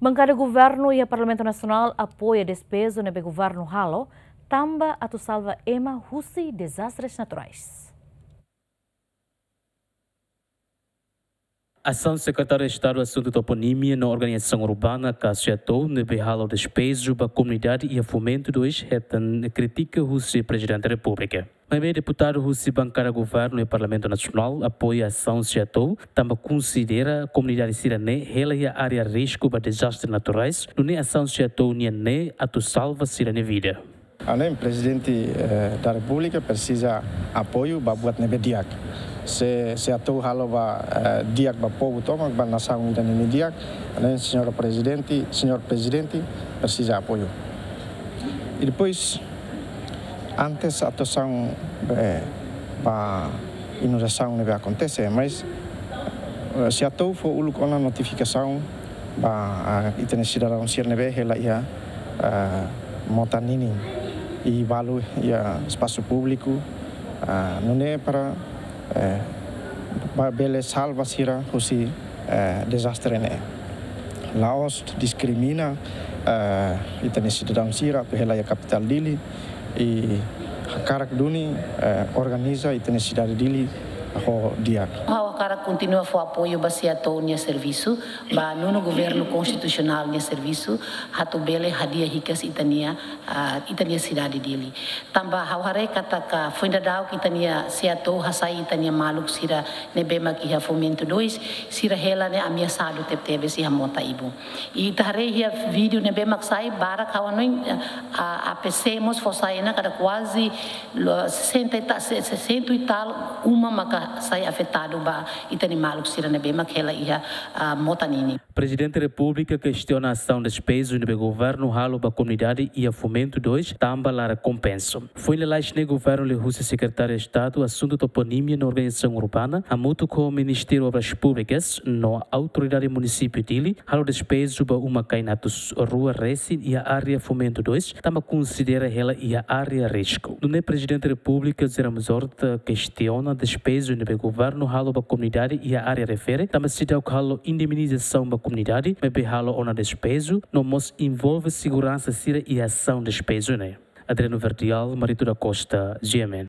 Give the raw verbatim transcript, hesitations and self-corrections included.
Bankada governu iha Parlamentu Nasionál apoia despeju ne'ebé governu halo, tanba atu salva ema husi dezastres naturais. Asaun Sekretáriu Estadu Asuntu Toponímia no Organizasaun Urbana ka SEATOU ne'ebé halo despeju ba komunidade iha Fomento dois hetan kritika husi Prezidente Repúblika. Maibé deputadu husi bankada governu iha Parlamentu Nasionál apoia asaun SEATOU, tanba konsidera komunidade sira-ne'e hela iha área risku ba dezastres naturais, nune'e asaun SEATOU nian ne'e atu salva sira-nia vida. Além, Prezidente, eh, da Repúblika presiza apoiu ba buat ne'ebé di'ak. Se, se SEATOU halo ba, eh, di'ak ba povu tomak, ba nasaun ida-ne'e nia di'ak, além, Señora Prezidente, Señór Prezidente presiza apoiu. I depois, antes atuasaun, eh, ba inundasaun ne'ebé akontese, mas, eh, SEATOU fó uluk ona notifikasaun ba, ah, ita-nia sidadaun sira ne'ebé hela iha, ah, mota ninin i balu iha espasu públiku, ah, nune'e para, eh, ba bele salva sira husi, eh, dezastre ne'e. La'ós diskrimina, eh, ita-nia sidadaun sira atu hela iha kapitál Dili, i hakarak duni, eh, organiza ita-nia sidade Dili ho di'ak. Ha'u hakarak kontinua fó apoiu ba SEATOU nia servisu, ba nonu governu konstitusionál nia servisu, atu bele hadi'a hikas ita-nia, ah, ita-nia sidade Dili. Tanba ha'u haree katak foin daudauk ita-nia SEATOU hasai ita-nia maluk sira ne'ebé mak iha Fomento dois, sira hela ne'e ameasadu tebetebes iha mota ibun. I ita haree iha vídeo ne'ebé mak sai, barak ha'u hanoin, ah, APC mós fó sai ona, kada kuaze lo-, sesenta e ta-, se-, se-, sentu e tal uma maka sai afetadu ba ita-nia maluk sira ne'ebé mak hela iha, ah, mota ninin. Prezidente Repúblika kestiona asaun despeju ne'ebé governu halo ba komunidade iha Fomento dois tanba la rekompensa. Foin lalais ne'e governu liuhusi Sekretáriu Estadu Asuntu Toponímia no Organizasaun Urbana, hamutuk ho Ministériu Obras Públikas no Autoridade Munisípiu Dili, halo despeju ba uma kain atus rua resin iha área Fomento dois, tanba konsidera hela iha área risku. Nune'e Prezidente Repúblika José Ramos Horta kestiona despeju ne'ebé governu halo ba komunidade iha área refere, tanba seidauk halo indemnizasaun ba komunidade, maibé halo ona despeju, no mós envolve seguransa sira iha asaun despeju ne'e. Adriano Verdial, Marito da Costa, G M N.